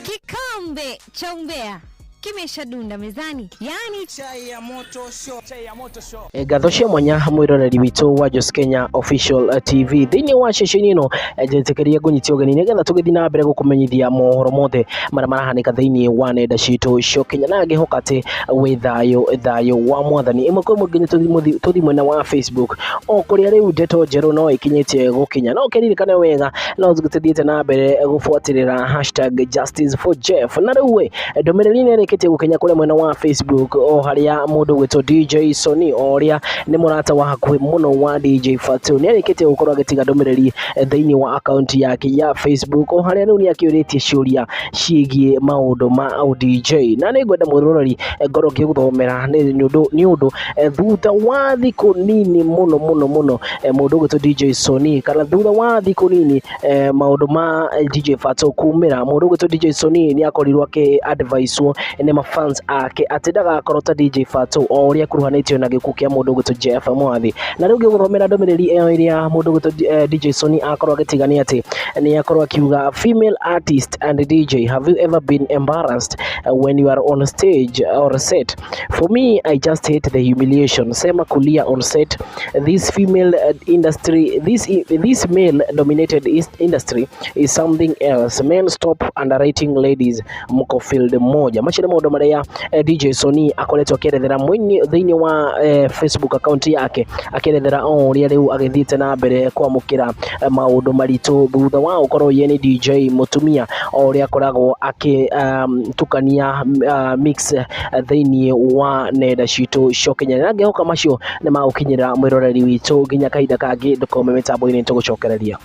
Kikombe cha umbea kimeshadunda mezani, yaani Chai ya moto show. Chai ya moto show. Ngatho cia mwanya mwiroreri witũ wa Jos Kenya Official TV thĩinĩ wa ceceni ĩno, njĩtĩkĩria ngũnyitie ũgeni nĩgetha tũgĩthiĩ na mbere gũkũmenyithia mohoro mothe marĩa marahanĩka thĩinĩ wa nenda citũ cia Kenya, na ngĩhoka atĩ wĩ thayũ, thayũ wa Mwathani. Ĩmwe kwa ĩmwe nginya tũthiĩ mwena wa Facebook, o kũrĩa rĩu ndeto njerũ no ĩkinyĩtie gũkinya. No ũkĩririkane wega no tũthiĩte na mbere gũbuatĩrĩra #JusticeForJeff, na rĩu ĩ ndũmĩrĩri nĩ ĩrĩkĩtie gũkinya kũrĩa mwena wa Facebook, o harĩa mũndũ gwĩtwo DJ Sony, o ũrĩa nĩ mũrata wa hakuhĩ mũno wa DJ Fatxo, nĩ arĩkĩtie gũkorwo agĩtiga ndũmĩrĩri thĩinĩ wa akaunti yake ya Facebook, o harĩa rĩu nĩ akĩũrĩtie ciũria ciĩgiĩ maũndũ ma DJ. Na nĩ ngwenda mwĩroreri ngorwo ngĩgũthomera nĩ ũndũ thutha wa thikũ nini mũno mũno mũno, mũndũ ũgwĩtwo DJ Sony, kana thutha wa thikũ nini maũndũ ma DJ Fatxo kumĩra, mũndũ ũgwĩtwo DJ Sony nĩ akorirwo akĩ advicewo nĩ mafans ake atĩ ndagakorwo ta DJ Fatxo, o ũrĩa akuruhanĩtio na gĩkuũ kĩa mũndũ ũgwĩtwo Jeff Mwathi. Na rĩu ngĩgũthomera ndũmĩrĩri ĩyo ĩrĩa mũndũ ũgwĩtwo DJ Sony akorwo agĩtiga nĩ atĩ nĩ akorwo akiuga, "Female artist and DJ, have you ever been embarrassed when you are on stage or set? For me, I just hate the humiliation, sema kulia on set. This female industry, this male dominated industry is something else. Men, stop underrating ladies, mko field moja." Macio nĩ maũndũ marĩa DJ Sony akoretwo akĩerethera thĩinĩ wa Facebook account yake, akĩerethera o ũrĩa rĩu agĩthiĩte na mbere kwamũkĩra maũndũ maritũ thutha wa gũkorwo ye nĩ DJ mũtumia, o ũrĩa akoragwo akĩtukania mix thĩinĩ wa nenda citũ cia ũkinyanĩria. Na ngĩhoka macio nĩ magũkinyĩra mwĩroreri witũ. Nginya kahinda kangĩ, ndũkome mĩtambo-inĩ, tũgũcokereria.